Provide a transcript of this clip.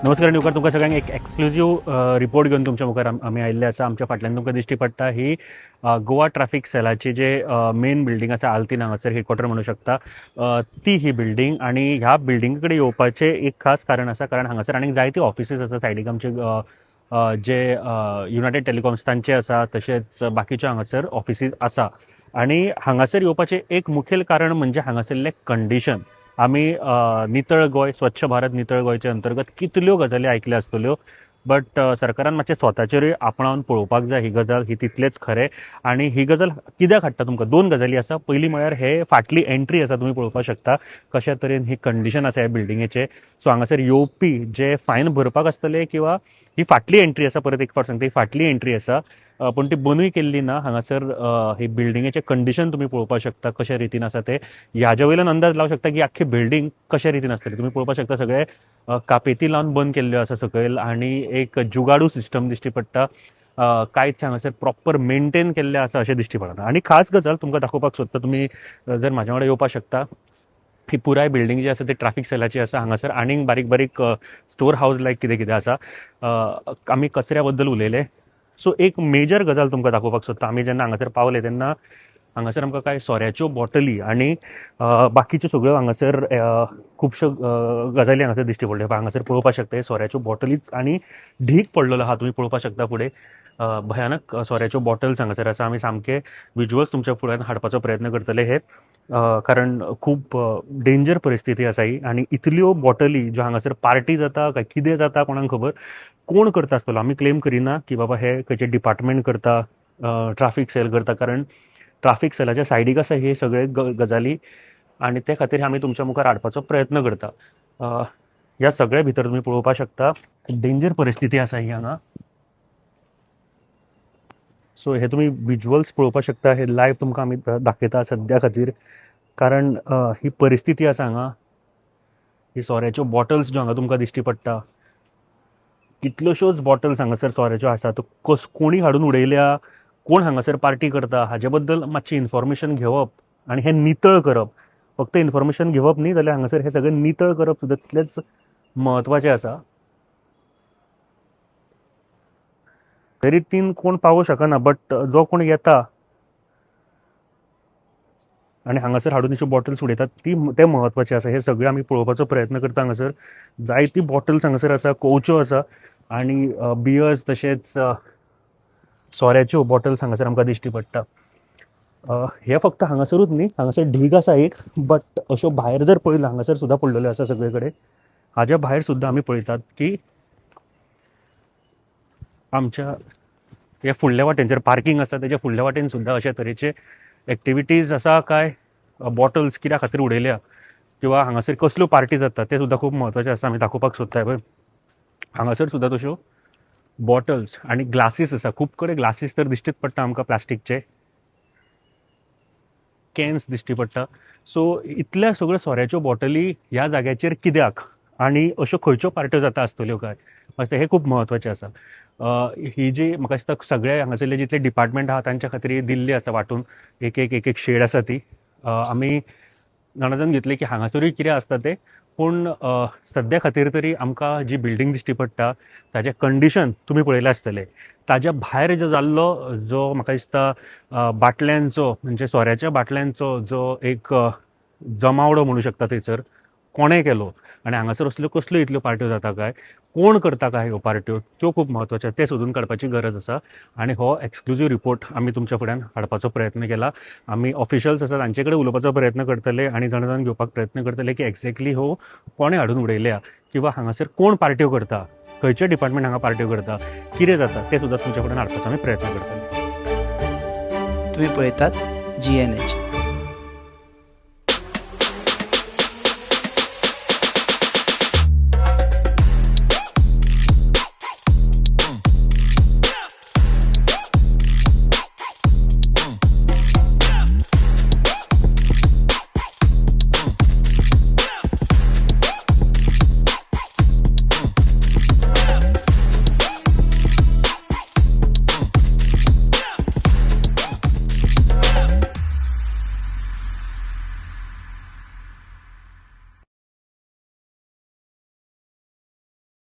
नमस्कार निवकार, तुमकां सगळ्यांक एक एक्सक्लुजीव रिपोर्ट घेवन तुमच्या मुखार आमी आयिल्ले आसा. आमच्या फाटल्यान तुमकां दिश्टी पडटा ही गोवा ट्राफीक सेलाची जे मेन बिल्डींग आसा, आल्तीन हांगासर हेडक्वॉर्टर म्हणू शकता, ती ही बिल्डींग. आनी ह्या बिल्डिंगे कडेन येवपाचें एक खास कारण आसा, कारण हांगासर आनीक जायती ऑफिसीस आसा. सायडीक आमचे जे युनायटेड टेलिकॉम्स तांचे आसा, तशेंच बाकीच्यो हांगासर ऑफिसीस आसा. आनी हांगासर येवपाचें एक मुखेल कारण म्हणजे हांगासरलें कंडिशन. आमी नितळ गोंय, स्वच्छ भारत नितळ गोंयचे अंतर्गत कितल्यो गजाली आयकल्या आसतल्यो, बट सरकारान मातशें स्वताचेरूय आपणावन पळोवपाक जाय ही गजाल, ही तितलेंच खरें. आनी ही गजाल कित्याक हाडटा तुमकां, दोन गजाली आसा. पयली म्हळ्यार हे फाटली एंट्री आसा, तुमी पळोवपाक शकता कशा तरेन ही कंडिशन आसा ह्या बिल्डिंगेचें. सो हांगासर येवपी जे फायन भरपाक आसतले किंवा ही फाटली एंट्री आसा, परत एक फावट सांगता, ही फाटली एंट्री आसा, पूण ती बंदूय केल्ली ना. हांगासर ही बिल्डिंगेचें कंडिशन तुमी पळोवपाक शकता कशा रितीन आसा तें. ह्याज्या वयल्यान अंदाज लावंक शकता की आख्खी बिल्डींग कशा रितीन आसतली. तुमी पळोवपाक शकता सगळे कापेती लावन बंद केल्ल्यो आसा सकयल आनी एक जुगाडू सिस्टम दिश्टी पडटा. कांयच हांगासर प्रॉपर मेंटेन केल्लें आसा अशें दिश्टी पडना. आनी खास गजाल तुमकां दाखोवपाक सोदता, तुमी जर म्हाज्या वांगडा येवपाक शकता, ही पुराय बिल्डींग जी आसा ती ट्राफीक सेलाची आसा. हांगासर आनीक बारीक बारीक स्टोर हावज लायक कितें कितें आसा. आमी कचऱ्या बद्दल उलयले, सो एक मेजर गजाल तुमकां दाखोवपाक सोदता. आमी जेन्ना हांगासर पावले तेन्ना हांगासर आमकां कांय सोऱ्याच्यो बॉटली आनी बाकीच्यो सगळ्यो हांगासर खुबश्यो गजाली हांगासर दिश्टी पडल्यो. हांगासर पळोवपाक शकता हे सोऱ्याच्यो बॉटलीच आनी ढीग पडलेलो आहा, तुमी पळोवपाक शकता फुडें. भयानक सोऱ्याच्यो बॉटल्स हांगासर आसा. आमी सामके विज्युअल्स तुमच्या फुड्यान हाडपाचो प्रयत्न करतले हे, कारण खूब डेंजर परिस्थिती आसा ही. आनी इतल्यो बॉटली ज्यो हांगासर पार्टी जाता काय कितें जाता कोणाक खबर, कोण करता आसतलो. आमी क्लेम करिना की बाबा हे खंयचे डिपार्टमेंट करता, ट्राफीक सेल करता, कारण ट्राफीक सेलाच्या सायडीक आसा हे सगळे गजाली आनी ते खातीर आमी तुमच्या मुखार हाडपाचो प्रयत्न करता. ह्या सगळ्या भितर तुमी पळोवपाक शकता डेंजर परिस्थिती आसा ही हांगा. सो हे तुमी विज्युअल्स पळोवपाक शकता, हे लायव्ह तुमकां आमी दाखयता सद्या खातीर, कारण ही परिस्थिती आसा हांगा. ही सोऱ्याच्यो बॉटल्स ज्यो हांगा तुमकां दिश्टी पडटा, कितल्योश्योच बॉटल्स हांगासर सोऱ्याच्यो आसा. त्यो कोणी हाडून उडयल्या, कोण हांगासर पार्टी करता हाजे बद्दल मातशी इन्फॉर्मेशन घेवप आनी हें नितळ करप, फक्त इन्फॉर्मेशन घेवप न्ही जाल्यार हांगासर हें सगळें नितळ करप सुद्दां तितलेंच म्हत्वाचें आसा. तरी तीन कोण पावोवंक शकना, बट जो कोण येता आनी हांगासर हाडून अश्यो बॉटल्स उडयतात ती तें म्हत्वाचें आसा. हें सगळें आमी पळोवपाचो प्रयत्न करता. हांगासर जायती बॉटल्स हांगासर आसा, कोवच्यो आसा आनी बियर्स तशेंच सोऱ्याच्यो बॉटल्स हांगासर आमकां दिश्टी पडटा. हें फक्त हांगासरूच न्ही, हांगासर ढीग आसा एक, बट अश्यो भायर जर पळयलो हांगासर सुद्दां पडलेल्यो आसा सगळे कडेन. हाज्या भायर सुद्दां आमी पळयतात की आमच्या ह्या फुडल्या वाटेन जर पार्कींग आसा तेज्या फुडल्या वाटेन सुद्दां अशा तरेचे एक्टिविटीज आसा. काय बॉटल्स कित्या खातीर उडयल्या किंवा हांगासर कसल्यो पार्टी जाता तें सुद्दां खूब म्हत्वाचें आसा. आमी दाखोवपाक सोदता पळय हांगासर सुद्दां तश्यो बॉटल्स आनी ग्लासीस आसा. खूब कडेन ग्लासीस तर दिश्टीच पडटा आमकां, प्लास्टीकचे कॅन्स दिश्टी पडटा. सो इतल्या सगळ्यो सोऱ्याच्यो बॉटली ह्या जाग्याचेर कित्याक आनी अश्यो खंयच्यो पार्ट्यो जाता आसतल्यो काय अशें, हें खूब म्हत्वाचें आसा. ही जी म्हाका दिसता सगळे हांगासरले जितले डिपार्टमेंट आहा तांच्या खातीर ही दिल्ली आसा वांटून, एक एक एक एक शेड आसा ती. आमी जाणा घेतली की हांगासरूय कितें आसता तें, पूण सद्या खातीर तरी आमकां जी बिल्डींग दिश्टी पडटा ताजें कंडिशन तुमी पळयलें आसतलें. ताज्या भायर जो जाल्लो जो म्हाका दिसता बाटल्यांचो म्हणजे सोऱ्याच्या बाटल्यांचो जो एक जमावडो म्हणू शकता थंयसर कोणें केलो आनी हांगासर असल्यो कसल्यो इतल्यो पार्ट्यो जाता काय, कोण करता काय ह्यो पार्ट्यो, त्यो खूब म्हत्वाच्यो, तें सोदून काडपाची गरज आसा. आनी हो एक्सक्लुजीव रिपोर्ट आमी तुमच्या फुड्यान हाडपाचो प्रयत्न केला. आमी ऑफिशियल्स आसा तांचे कडेन उलोवपाचो प्रयत्न करतले आनी जाणा जावन घेवपाक प्रयत्न करतले की एक्झॅक्टली हो कोणें हाडून उडयल्या किंवा हांगासर कोण पार्ट्यो करता, खंयचे डिपार्टमेंट हांगा पार्ट्यो करता, कितें जाता तें सुद्दां तुमच्या फुड्यान हाडपाचो आमी प्रयत्न करतले. तुमी पळयतात GNH.